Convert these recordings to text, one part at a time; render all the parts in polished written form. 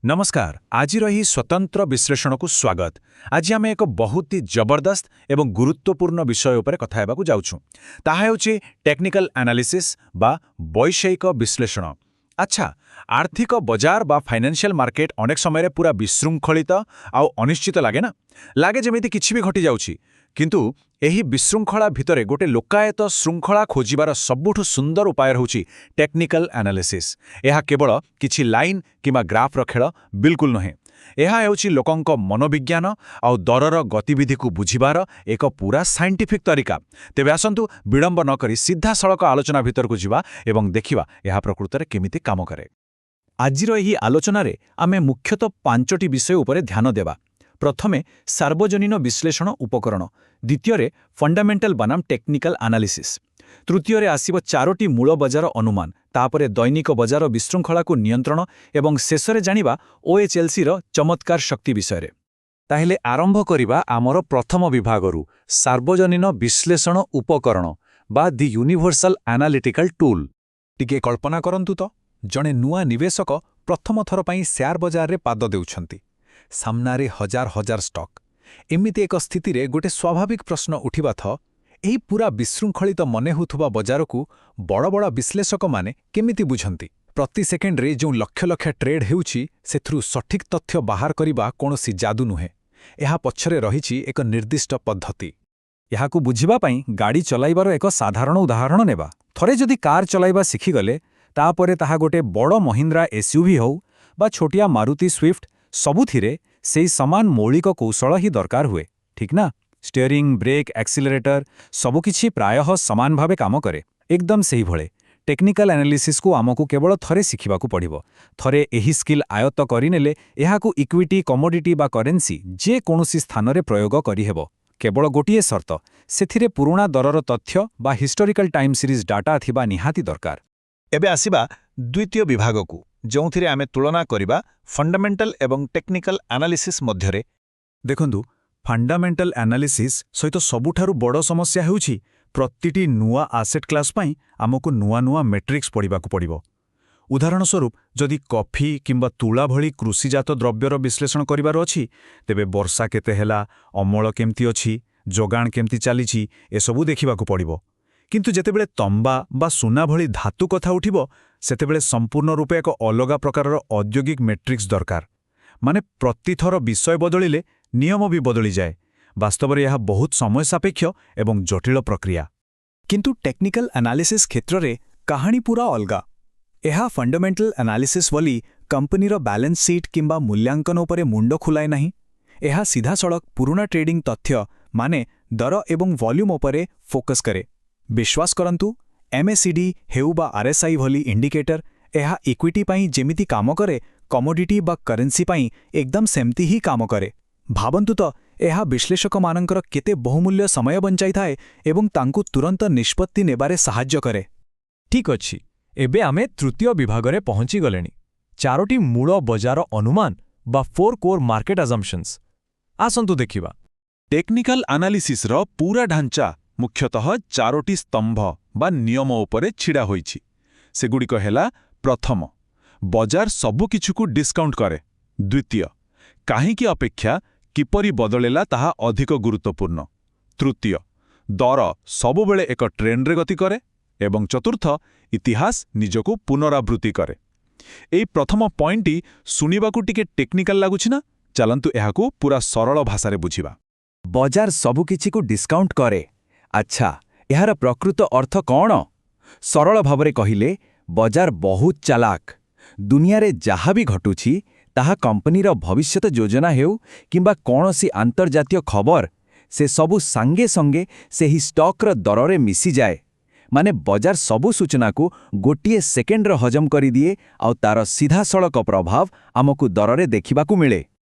ନମସ୍କାର, ଆଜିର ଏହି ସ୍ୱତନ୍ତ୍ର ବିଶ୍ଳେଷଣକୁ ସ୍ୱାଗତ। ଆଜି ଆମେ ଏକ ବହୁତ ହି ଜବରଦସ୍ତ ଏବଂ ଗୁରୁତ୍ୱପୂର୍ଣ୍ଣ ବିଷୟ ଉପରେ କଥା ହେବାକୁ ଯାଉଛୁ। ତାହା ହେଉଛି ଟେକ୍ନିକାଲ ଆନାଲିସିସ୍ ବା ବୈଷୟିକ ବିଶ୍ଳେଷଣ। ଆଚ୍ଛା, ଆର୍ଥିକ ବଜାର ବା ଫାଇନାନ୍ସିଆଲ ମାର୍କେଟ ଅନେକ ସମୟରେ ପୁରା ବିଶୃଙ୍ଖଳିତ ଆଉ ଅନିଶ୍ଚିତ ଲାଗେ ନା? ଲାଗେ ଯେମିତି କିଛି ବି ଘଟିଯାଉଛି। କିନ୍ତୁ ଏହି ବିଶୃଙ୍ଖଳା ଭିତରେ ଗୋଟେ ଲୋକାୟତ ଶୃଙ୍ଖଳା ଖୋଜିବାର ସବୁଠୁ ସୁନ୍ଦର ଉପାୟ ହେଉଛି ଟେକ୍ନିକାଲ ଆନାଲିସିସ୍। ଏହା କେବଳ କିଛି ଲାଇନ୍ କିମ୍ବା ଗ୍ରାଫର ଖେଳ ବିଲକୁଲ ନୁହେଁ। ଏହା ହେଉଛି ଲୋକଙ୍କ ମନୋବିଜ୍ଞାନ ଆଉ ଦରର ଗତିବିଧିକୁ ବୁଝିବାର ଏକ ପୁରା ସାଇଣ୍ଟିଫିକ୍ ତରିକା। ତେବେ ଆସନ୍ତୁ, ବିଳମ୍ବ ନ କରି ସିଧାସଳଖ ଆଲୋଚନା ଭିତରକୁ ଯିବା ଏବଂ ଦେଖିବା ଏହା ପ୍ରକୃତରେ କେମିତି କାମ କରେ। ଆଜିର ଏହି ଆଲୋଚନାରେ ଆମେ ମୁଖ୍ୟତଃ ପାଞ୍ଚଟି ବିଷୟ ଉପରେ ଧ୍ୟାନ ଦେବା। ପ୍ରଥମେ, ସାର୍ବଜନୀନ ବିଶ୍ଳେଷଣ ଉପକରଣ। ଦ୍ୱିତୀୟରେ, ଫଣ୍ଡାମେଣ୍ଟାଲ ବନାମ ଟେକ୍ନିକାଲ ଆନାଲିସିସ୍। ତୃତୀୟରେ ଆସିବ ଚାରୋଟି ମୂଳ ବଜାର ଅନୁମାନ। ତାପରେ ଦୈନିକ ବଜାର ବିଶୃଙ୍ଖଳାକୁ ନିୟନ୍ତ୍ରଣ ଏବଂ ଶେଷରେ ଜାଣିବା ଓଏଚ୍ଏଲ୍ସିର ଚମତ୍କାର ଶକ୍ତି ବିଷୟରେ। ତାହେଲେ ଆରମ୍ଭ କରିବା ଆମର ପ୍ରଥମ ବିଭାଗରୁ, ସାର୍ବଜନୀନ ବିଶ୍ଳେଷଣ ଉପକରଣ ବା ଦି ୟୁନିଭର୍ସାଲ ଆନାଲିଟିକାଲ ଟୁଲ୍। ଟିକେ କଳ୍ପନା କରନ୍ତୁ ତ, ଜଣେ ନୂଆ ନିବେଶକ ପ୍ରଥମ ଥର ପାଇଁ ସେୟାର ବଜାରରେ ପାଦ ଦେଉଛନ୍ତି। ସାମ୍ନାରେ ହଜାର ହଜାର ଷ୍ଟକ୍। ଏମିତି ଏକ ସ୍ଥିତିରେ ଗୋଟେ ସ୍ୱାଭାବିକ ପ୍ରଶ୍ନ ଉଠିବା କଥା, ଏହି ପୁରା ବିଶୃଙ୍ଖଳିତ ମନେ ହେଉଥିବା ବଜାରକୁ ବଡ଼ ବଡ଼ ବିଶ୍ଳେଷକମାନେ କେମିତି ବୁଝନ୍ତି? ପ୍ରତି ସେକେଣ୍ଡରେ ଯେଉଁ ଲକ୍ଷ ଲକ୍ଷ ଟ୍ରେଡ୍ ହେଉଛି, ସେଥିରୁ ସଠିକ୍ ତଥ୍ୟ ବାହାର କରିବା କୌଣସି ଯାଦୁ ନୁହେଁ। ଏହା ପଛରେ ରହିଛି ଏକ ନିର୍ଦ୍ଦିଷ୍ଟ ପଦ୍ଧତି। ଏହାକୁ ବୁଝିବା ପାଇଁ ଗାଡ଼ି ଚଲାଇବାର ଏକ ସାଧାରଣ ଉଦାହରଣ ନେବା। ଥରେ ଯଦି କାର୍ ଚଲାଇବା ଶିଖିଗଲେ, ତାପରେ ତାହା ଗୋଟେ ବଡ଼ ମହିନ୍ଦ୍ରା ଏସ୍ୟୁଭି ହେଉ ବା ଛୋଟିଆ ମାରୁତି ସ୍ୱିଫ୍ଟ, ସବୁଥିରେ ସେଇ ସମାନ ମୌଳିକ କୌଶଳ ହିଁ ଦରକାର ହୁଏ, ଠିକ୍ ନା? ଷ୍ଟିୟରିଂ, ବ୍ରେକ୍, ଆକ୍ସିଲରେଟର ସବୁକିଛି ପ୍ରାୟଃ ସମାନ ଭାବେ କାମ କରେ। ଏକଦମ ସେହିଭଳି ଟେକ୍ନିକାଲ ଆନାଲିସିସ୍କୁ ଆମକୁ କେବଳ ଥରେ ଶିଖିବାକୁ ପଡ଼ିବ। ଥରେ ଏହି ସ୍କିଲ୍ ଆୟତ୍ତ କରିନେଲେ ଏହାକୁ ଇକ୍ୱିଟି, କମୋଡିଟି ବା କରେନ୍ସି, ଯେକୌଣସି ସ୍ଥାନରେ ପ୍ରୟୋଗ କରିହେବ। କେବଳ ଗୋଟିଏ ସର୍ତ୍ତ, ସେଥିରେ ପୁରୁଣା ଦରର ତଥ୍ୟ ବା ହିଷ୍ଟୋରିକାଲ ଟାଇମ୍ ସିରିଜ୍ ଡାଟା ଥିବା ନିହାତି ଦରକାର। ଏବେ ଆସିବା ଦ୍ୱିତୀୟ ବିଭାଗକୁ, ଯେଉଁଥିରେ ଆମେ ତୁଳନା କରିବା ଫଣ୍ଡାମେଣ୍ଟାଲ ଏବଂ ଟେକ୍ନିକାଲ ଆନାଲିସିସ୍ ମଧ୍ୟରେ। ଦେଖନ୍ତୁ, ଫଣ୍ଡାମେଣ୍ଟାଲ ଆନାଲିସିସ୍ ସହିତ ସବୁଠାରୁ ବଡ଼ ସମସ୍ୟା ହେଉଛି, ପ୍ରତିଟି ନୂଆ ଆସେଟ୍ କ୍ଲାସ୍ ପାଇଁ ଆମକୁ ନୂଆ ନୂଆ ମେଟ୍ରିକ୍ସ ପଢ଼ିବାକୁ ପଡ଼ିବ। ଉଦାହରଣ ସ୍ୱରୂପ, ଯଦି କଫି କିମ୍ବା ତୁଳା ଭଳି କୃଷିଜାତ ଦ୍ରବ୍ୟର ବିଶ୍ଳେଷଣ କରିବାର ଅଛି, ତେବେ ବର୍ଷା କେତେ ହେଲା, ଅମଳ କେମିତି ଅଛି, ଯୋଗାଣ କେମିତି ଚାଲିଛି, ଏସବୁ ଦେଖିବାକୁ ପଡ଼ିବ। କିନ୍ତୁ ଯେତେବେଳେ ତମ୍ବା ବା ସୁନା ଭଳି ଧାତୁ କଥା ଉଠିବ, ସେତେବେଳେ ସମ୍ପୂର୍ଣ୍ଣ ରୂପେ ଏକ ଅଲଗା ପ୍ରକାରର ଔଦ୍ୟୋଗିକ ମେଟ୍ରିକ୍ସ ଦରକାର। ମାନେ ପ୍ରତିଥର ବିଷୟ ବଦଳିଲେ ନିୟମ ବି ବଦଳିଯାଏ। ବାସ୍ତବରେ ଏହା ବହୁତ ସମୟ ସାପେକ୍ଷ ଏବଂ ଜଟିଳ ପ୍ରକ୍ରିୟା। କିନ୍ତୁ ଟେକ୍ନିକାଲ ଆନାଲିସିସ୍ କ୍ଷେତ୍ରରେ କାହାଣୀ ପୁରା ଅଲଗା। ଏହା ଫଣ୍ଡାମେଣ୍ଟାଲ ଆନାଲିସିସ୍ ଭଳି କମ୍ପାନୀର ବାଲାନ୍ସ ସିଟ୍ କିମ୍ବା ମୂଲ୍ୟାଙ୍କନ ଉପରେ ମୁଣ୍ଡ ଖୁଲାଏ ନାହିଁ। ଏହା ସିଧାସଳଖ ପୁରୁଣା ଟ୍ରେଡିଂ ତଥ୍ୟ, ମାନେ ଦର ଏବଂ ଭଲ୍ୟୁମ୍ ଉପରେ ଫୋକସ୍ କରେ। ବିଶ୍ୱାସ କରନ୍ତୁ, ଏମ୍ଏସିଡି ହେଉ ବା ଆର୍ଏସ୍ଆଇ ଭଳି ଇଣ୍ଡିକେଟର, ଏହା ଇକ୍ୱିଟି ପାଇଁ ଯେମିତି କାମ କରେ, କମୋଡିଟି ବା କରେନ୍ସି ପାଇଁ ଏକଦମ ସେମିତି ହିଁ କାମ କରେ। ଭାବନ୍ତୁ ତ, ଏହା ବିଶ୍ଳେଷକମାନଙ୍କର କେତେ ବହୁମୂଲ୍ୟ ସମୟ ବଞ୍ଚାଇଥାଏ ଏବଂ ତାଙ୍କୁ ତୁରନ୍ତ ନିଷ୍ପତ୍ତି ନେବାରେ ସାହାଯ୍ୟ କରେ। ଠିକ୍ ଅଛି, ଏବେ ଆମେ ତୃତୀୟ ବିଭାଗରେ ପହଞ୍ଚିଗଲେଣି, ଚାରୋଟି ମୂଳ ବଜାର ଅନୁମାନ ବା ଫୋର୍ କୋର୍ ମାର୍କେଟ ଆଜମ୍ପସନ୍ସ। ଆସନ୍ତୁ ଦେଖିବା। ଟେକ୍ନିକାଲ ଆନାଲିସିସ୍ର ପୁରା ଢାଞ୍ଚା ମୁଖ୍ୟତଃ ଚାରୋଟି ସ୍ତମ୍ଭ ବା ନିୟମ ଉପରେ ଛିଡ଼ା ହୋଇଛି। ସେଗୁଡ଼ିକ ହେଲା, ପ୍ରଥମ, ବଜାର ସବୁକିଛିକୁ ଡିସ୍କାଉଣ୍ଟ କରେ। ଦ୍ୱିତୀୟ, କାହିଁକି ଅପେକ୍ଷା କିପରି ବଦଳିଲା ତାହା ଅଧିକ ଗୁରୁତ୍ୱପୂର୍ଣ୍ଣ। ତୃତୀୟ, ଦର ସବୁବେଳେ ଏକ ଟ୍ରେଣ୍ଡରେ ଗତି କରେ ଏବଂ ଚତୁର୍ଥ, ଇତିହାସ ନିଜକୁ ପୁନରାବୃତ୍ତି କରେ। ଏହି ପ୍ରଥମ ପଏଣ୍ଟଟି ଶୁଣିବାକୁ ଟିକେ ଟେକ୍ନିକାଲ ଲାଗୁଛି ନା? ଚାଲନ୍ତୁ, ଏହାକୁ ପୁରା ସରଳ ଭାଷାରେ ବୁଝିବା। ବଜାର ସବୁକିଛିକୁ ଡିସ୍କାଉଣ୍ଟ କରେ। ଆଚ୍ଛା, ଏହାର ପ୍ରକୃତ ଅର୍ଥ କ'ଣ? ସରଳ ଭାବରେ କହିଲେ, ବଜାର ବହୁତ ଚାଲାକ। ଦୁନିଆରେ ଯାହା ବି ଘଟୁଛି, ତାହା କମ୍ପାନୀର ଭବିଷ୍ୟତ ଯୋଜନା ହେଉ କିମ୍ବା କୌଣସି ଆନ୍ତର୍ଜାତୀୟ ଖବର, ସେ ସବୁ ସାଙ୍ଗେ ସଙ୍ଗେ ସେହି ଷ୍ଟକ୍ର ଦରରେ ମିଶିଯାଏ। ମାନେ ବଜାର ସବୁ ସୂଚନାକୁ ଗୋଟିଏ ସେକେଣ୍ଡରେ ହଜମ କରିଦିଏ ଆଉ ତାର ସିଧାସଳଖ ପ୍ରଭାବ ଆମକୁ ଦରରେ ଦେଖିବାକୁ ମିଳେ।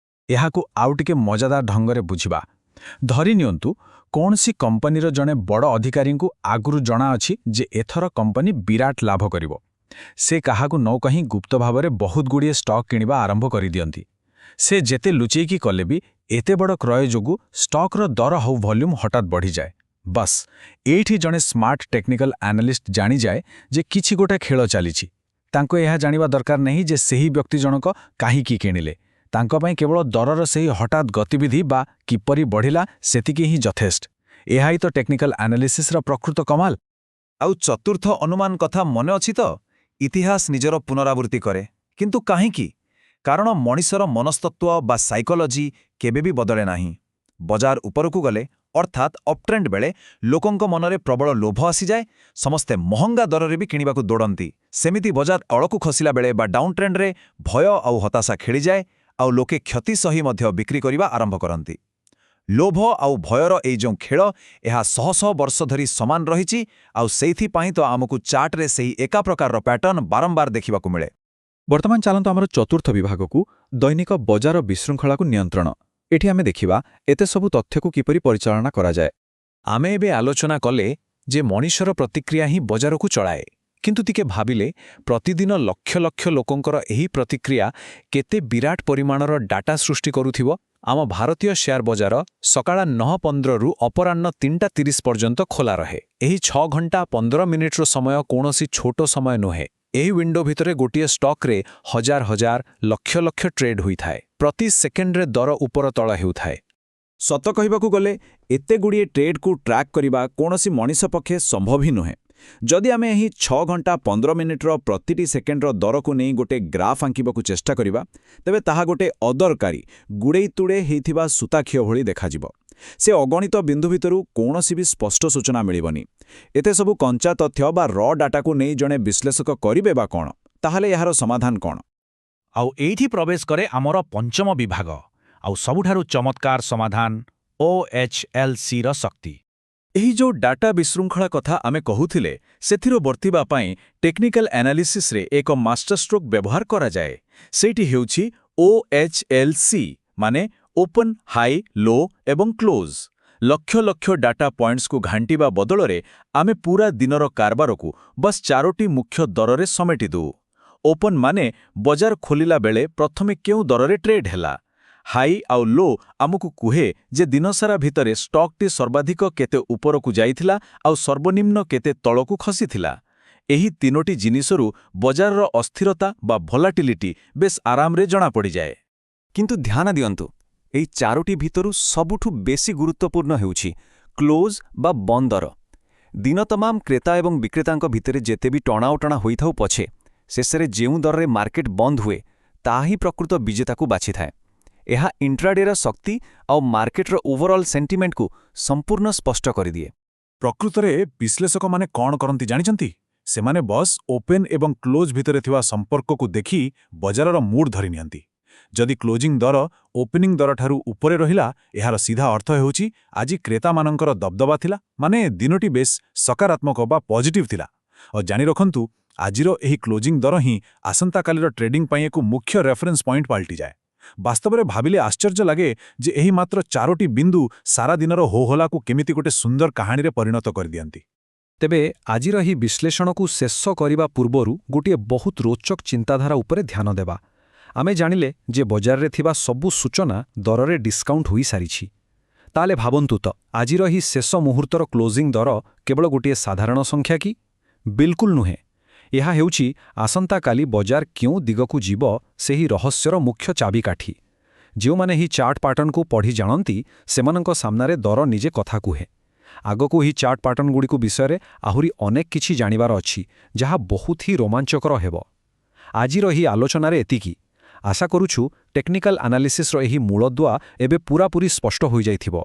ଏହାକୁ ଆଉ ଟିକେ ମଜାଦାର ଢଙ୍ଗରେ ବୁଝିବା। ଧରି ନିଅନ୍ତୁ, କୌଣସି କମ୍ପାନୀର ଜଣେ ବଡ଼ ଅଧିକାରୀଙ୍କୁ ଆଗରୁ ଜଣାଅଛି ଯେ ଏଥର କମ୍ପାନୀ ବିରାଟ ଲାଭ କରିବ। ସେ କାହାକୁ ନ କହି ଗୁପ୍ତ ଭାବରେ ବହୁତ ଗୁଡ଼ିଏ ଷ୍ଟକ୍ କିଣିବା ଆରମ୍ଭ କରିଦିଅନ୍ତି। ସେ ଯେତେ ଲୁଚେଇକି କଲେ ବି ଏତେ ବଡ଼ କ୍ରୟ ଯୋଗୁଁ ଷ୍ଟକ୍ର ଦର ଆଉ ଭଲ୍ୟୁମ୍ ହଠାତ୍ ବଢ଼ିଯାଏ। ବସ୍, ଏଇଠି ଜଣେ ସ୍ମାର୍ଟ ଟେକ୍ନିକାଲ ଆନାଲିଷ୍ଟ ଜାଣିଯାଏ ଯେ କିଛି ଗୋଟେ ଖେଳ ଚାଲିଛି। ତାଙ୍କୁ ଏହା ଜାଣିବା ଦରକାର ନାହିଁ ଯେ ସେହି ବ୍ୟକ୍ତି ଜଣକ କାହିଁକି କିଣିଲେ। ତାଙ୍କ ପାଇଁ କେବଳ ଦରର ସେହି ହଠାତ୍ ଗତିବିଧି ବା କିପରି ବଢ଼ିଲା, ସେତିକି ହିଁ ଯଥେଷ୍ଟ। ଏହା ହିଁ ତ ଟେକ୍ନିକାଲ ଆନାଲିସିସ୍ର ପ୍ରକୃତ କମାଲ। ଆଉ ଚତୁର୍ଥ ଅନୁମାନ କଥା ମନେ ଅଛି ତ? ଇତିହାସ ନିଜର ପୁନରାବୃତ୍ତି କରେ। କିନ୍ତୁ କାହିଁକି? କାରଣ ମଣିଷର ମନସ୍ତତ୍ତ୍ୱ ବା ସାଇକୋଲୋଜି କେବେ ବି ବଦଳେ ନାହିଁ। ବଜାର ଉପରକୁ ଗଲେ, ଅର୍ଥାତ୍ ଅପଟ୍ରେଣ୍ଡ ବେଳେ, ଲୋକଙ୍କ ମନରେ ପ୍ରବଳ ଲୋଭ ଆସିଯାଏ। ସମସ୍ତେ ମହଙ୍ଗା ଦରରେ ବି କିଣିବାକୁ ଦୌଡ଼ନ୍ତି। ସେମିତି ବଜାର ତଳକୁ ଖସିଲା ବେଳେ ବା ଡାଉନ୍ ଟ୍ରେଣ୍ଡରେ ଭୟ ଆଉ ହତାଶା ଖେଳିଯାଏ, ଆଉ ଲୋକେ କ୍ଷତି ସହି ମଧ୍ୟ ବିକ୍ରି କରିବା ଆରମ୍ଭ କରନ୍ତି। ଲୋଭ ଆଉ ଭୟର ଏଇ ଯେଉଁ ଖେଳ, ଏହା ଶହ ଶହ ବର୍ଷ ଧରି ସମାନ ରହିଛି। ଆଉ ସେଇଥିପାଇଁ ତ ଆମକୁ ଚାର୍ଟରେ ସେହି ଏକା ପ୍ରକାରର ପ୍ୟାଟର୍ନ ବାରମ୍ବାର ଦେଖିବାକୁ ମିଳେ। ବର୍ତ୍ତମାନ ଚାଲନ୍ତୁ ଆମର ଚତୁର୍ଥ ବିଭାଗକୁ, ଦୈନିକ ବଜାର ବିଶୃଙ୍ଖଳାକୁ ନିୟନ୍ତ୍ରଣ। ଏଠି ଆମେ ଦେଖିବା ଏତେ ସବୁ ତଥ୍ୟକୁ କିପରି ପରିଚାଳନା କରାଯାଏ। ଆମେ ଏବେ ଆଲୋଚନା କଲେ ଯେ ମଣିଷର ପ୍ରତିକ୍ରିୟା ହିଁ ବଜାରକୁ ଚଳାଏ। କିନ୍ତୁ ଟିକେ ଭାବିଲେ, ପ୍ରତିଦିନ ଲକ୍ଷ ଲକ୍ଷ ଲୋକଙ୍କର ଏହି ପ୍ରତିକ୍ରିୟା କେତେ ବିରାଟ ପରିମାଣର ଡାଟା ସୃଷ୍ଟି କରୁଥିବ? ଆମ ଭାରତୀୟ ସେୟାର ବଜାର ସକାଳ 9:15ରୁ ଅପରାହ୍ନ 3:30 ପର୍ଯ୍ୟନ୍ତ ଖୋଲା ରହେ। ଏହି 6 ଘଣ୍ଟା 15 ମିନିଟ୍ର ସମୟ କୌଣସି ଛୋଟ ସମୟ ନୁହେଁ। ଏହି ୱିଣ୍ଡୋ ଭିତରେ ଗୋଟିଏ ଷ୍ଟକ୍ରେ ହଜାର ହଜାର, ଲକ୍ଷ ଲକ୍ଷ ଟ୍ରେଡ୍ ହୋଇଥାଏ। ପ୍ରତି ସେକେଣ୍ଡରେ ଦର ଉପର ତଳ ହେଉଥାଏ। ସତ କହିବାକୁ ଗଲେ, ଏତେ ଗୁଡ଼ିଏ ଟ୍ରେଡ୍କୁ ଟ୍ରାକ୍ କରିବା କୌଣସି ମଣିଷ ପକ୍ଷେ ସମ୍ଭବ ହିଁ ନୁହେଁ। ଯଦି ଆମେ ଏହି 6 ଘଣ୍ଟା 15 ମିନିଟ୍ର ପ୍ରତିଟି ସେକେଣ୍ଡର ଦରକୁ ନେଇ ଗୋଟେ ଗ୍ରାଫ୍ ଆଙ୍କିବାକୁ ଚେଷ୍ଟା କରିବା, ତେବେ ତାହା ଗୋଟେ ଅଦରକାରୀ ଗୁଡ଼େଇ ତୁଡ଼େ ହେଇଥିବା ସୂତାଖିଅ ଭଳି ଦେଖାଯିବ। ସେ ଅଗଣିତ ବିନ୍ଦୁ ଭିତରୁ କୌଣସି ବି ସ୍ପଷ୍ଟ ସୂଚନା ମିଳିବନି। ଏତେ ସବୁ କଞ୍ଚା ତଥ୍ୟ ବା ର ଡାଟାକୁ ନେଇ ଜଣେ ବିଶ୍ଳେଷକ କରିବେ ବା କ'ଣ? ତାହେଲେ ଏହାର ସମାଧାନ କ'ଣ? ଆଉ ଏଇଠି ପ୍ରବେଶ କରେ ଆମର ପଞ୍ଚମ ବିଭାଗ ଆଉ ସବୁଠାରୁ ଚମତ୍କାର ସମାଧାନ, ଓଏଚ୍ଏଲ୍ସିର ଶକ୍ତି। ଏହି ଯେଉଁ ଡାଟା ବିଶୃଙ୍ଖଳା କଥା ଆମେ କହୁଥିଲେ, ସେଥିରୁ ବର୍ତ୍ତିବା ପାଇଁ ଟେକ୍ନିକାଲ ଆନାଲିସିସ୍ରେ ଏକ ମାଷ୍ଟରଷ୍ଟ୍ରୋକ୍ ବ୍ୟବହାର କରାଯାଏ। ସେଇଟି ହେଉଛି ଓଏଚ୍ଏଲ୍ସି, ମାନେ ଓପନ୍, ହାଇ, ଲୋ ଏବଂ କ୍ଲୋଜ୍। ଲକ୍ଷ ଲକ୍ଷ ଡାଟା ପଏଣ୍ଟସକୁ ଘାଣ୍ଟିବା ବଦଳରେ ଆମେ ପୁରା ଦିନର କାରବାରକୁ ବସ୍ ଚାରୋଟି ମୁଖ୍ୟ ଦରରେ ସମେଟି ଦେଉ। ଓପନ୍ ମାନେ ବଜାର ଖୋଲିଲା ବେଳେ ପ୍ରଥମେ କେଉଁ ଦରରେ ଟ୍ରେଡ୍ ହେଲା। ହାଇ ଆଉ ଲୋ ଆମକୁ କୁହେ ଯେ ଦିନସାରା ଭିତରେ ଷ୍ଟକ୍ଟି ସର୍ବାଧିକ କେତେ ଉପରକୁ ଯାଇଥିଲା ଆଉ ସର୍ବନିମ୍ନ କେତେ ତଳକୁ ଖସିଥିଲା। ଏହି ତିନୋଟି ଜିନିଷରୁ ବଜାରର ଅସ୍ଥିରତା ବା ଭଲାଟିଲିଟି ବେଶ୍ ଆରାମରେ ଜଣାପଡ଼ିଯାଏ। କିନ୍ତୁ ଧ୍ୟାନ ଦିଅନ୍ତୁ, ଏହି ଚାରୋଟି ଭିତରୁ ସବୁଠୁ ବେଶୀ ଗୁରୁତ୍ୱପୂର୍ଣ୍ଣ ହେଉଛି କ୍ଲୋଜ୍ ବା ବନ୍ଦ ଦର। ଦିନତମାମ କ୍ରେତା ଏବଂ ବିକ୍ରେତାଙ୍କ ଭିତରେ ଯେତେ ବି ଟଣାଓଟଣା ହୋଇଥାଉ ପଛେ, ଶେଷରେ ଯେଉଁ ଦରରେ ମାର୍କେଟ ବନ୍ଦ ହୁଏ, ତାହା ହିଁ ପ୍ରକୃତ ବିଜେତାକୁ ବାଛିଥାଏ। ଏହା ଇଣ୍ଟ୍ରାଡେର ଶକ୍ତି ଆଉ ମାର୍କେଟର ଓଭରଅଲ୍ ସେଣ୍ଟିମେଣ୍ଟକୁ ସମ୍ପୂର୍ଣ୍ଣ ସ୍ପଷ୍ଟ କରିଦିଏ। ପ୍ରକୃତରେ ବିଶ୍ଳେଷକମାନେ କ'ଣ କରନ୍ତି ଜାଣିଛନ୍ତି? ସେମାନେ ବସ୍ ଓପେନ୍ ଏବଂ କ୍ଲୋଜ୍ ଭିତରେ ଥିବା ସମ୍ପର୍କକୁ ଦେଖି ବଜାରର ମୁଡ୍ ଧରି ନିଅନ୍ତି। ଯଦି କ୍ଲୋଜିଂ ଦର ଓପେନିଂ ଦରଠାରୁ ଉପରେ ରହିଲା, ଏହାର ସିଧା ଅର୍ଥ ହେଉଛି ଆଜି କ୍ରେତାମାନଙ୍କର ଦବଦବା ଥିଲା, ମାନେ ଦିନଟି ବେଶ୍ ସକାରାତ୍ମକ ବା ପଜିଟିଭ୍ ଥିଲା। ଆଉ ଜାଣି ରଖନ୍ତୁ, ଆଜିର ଏହି କ୍ଲୋଜିଂ ଦର ହିଁ ଆସନ୍ତାକାଲିର ଟ୍ରେଡିଂ ପାଇଁ ଏକ ମୁଖ୍ୟ ରେଫରେନ୍ସ ପଏଣ୍ଟ ପାଲଟିଯାଏ। ବାସ୍ତବରେ ଭାବିଲେ ଆଶ୍ଚର୍ଯ୍ୟ ଲାଗେ ଯେ ଏହି ମାତ୍ର ଚାରୋଟି ବିନ୍ଦୁ ସାରା ଦିନର ହୋହଲାକୁ କେମିତି ଗୋଟେ ସୁନ୍ଦର କାହାଣୀରେ ପରିଣତ କରିଦିଅନ୍ତି। ତେବେ ଆଜିର ଏହି ବିଶ୍ଳେଷଣକୁ ଶେଷ କରିବା ପୂର୍ବରୁ ଗୋଟିଏ ବହୁତ ରୋଚକ ଚିନ୍ତାଧାରା ଉପରେ ଧ୍ୟାନ ଦେବା। ଆମେ ଜାଣିଲେ ଯେ ବଜାରରେ ଥିବା ସବୁ ସୂଚନା ଦରରେ ଡିସ୍କାଉଣ୍ଟ ହୋଇସାରିଛି। ତାହେଲେ ଭାବନ୍ତୁ ତ, ଆଜିର ଏହି ଶେଷ ମୁହୂର୍ତ୍ତର କ୍ଲୋଜିଂ ଦର କେବଳ ଗୋଟିଏ ସାଧାରଣ ସଂଖ୍ୟା କି? ବିଲକୁଲ ନୁହେଁ। ଏହା ହେଉଛି ଆସନ୍ତାକାଲି ବଜାର କେଉଁ ଦିଗକୁ ଯିବ, ସେହି ରହସ୍ୟର ମୁଖ୍ୟ ଚାବିକାଠି। ଯେଉଁମାନେ ଏହି ଚାର୍ଟ ପାଟର୍ନକୁ ପଢ଼ି ଜାଣନ୍ତି, ସେମାନଙ୍କ ସାମ୍ନାରେ ଦର ନିଜେ କଥା କୁହେ। ଆଗକୁ ଏହି ଚାର୍ଟ ପାଟର୍ନଗୁଡ଼ିକୁ ବିଷୟରେ ଆହୁରି ଅନେକ କିଛି ଜାଣିବାର ଅଛି, ଯାହା ବହୁତ ହି ରୋମାଞ୍ଚକର ହେବ। ଆଜିର ଏହି ଆଲୋଚନାରେ ଏତିକି। ଆଶା କରୁଛୁ, ଟେକ୍ନିକାଲ ଆନାଲିସିସ୍ର ଏହି ମୂଳଦୁଆ ଏବେ ପୂରାପୂରି ସ୍ପଷ୍ଟ ହୋଇଯାଇଥିବ।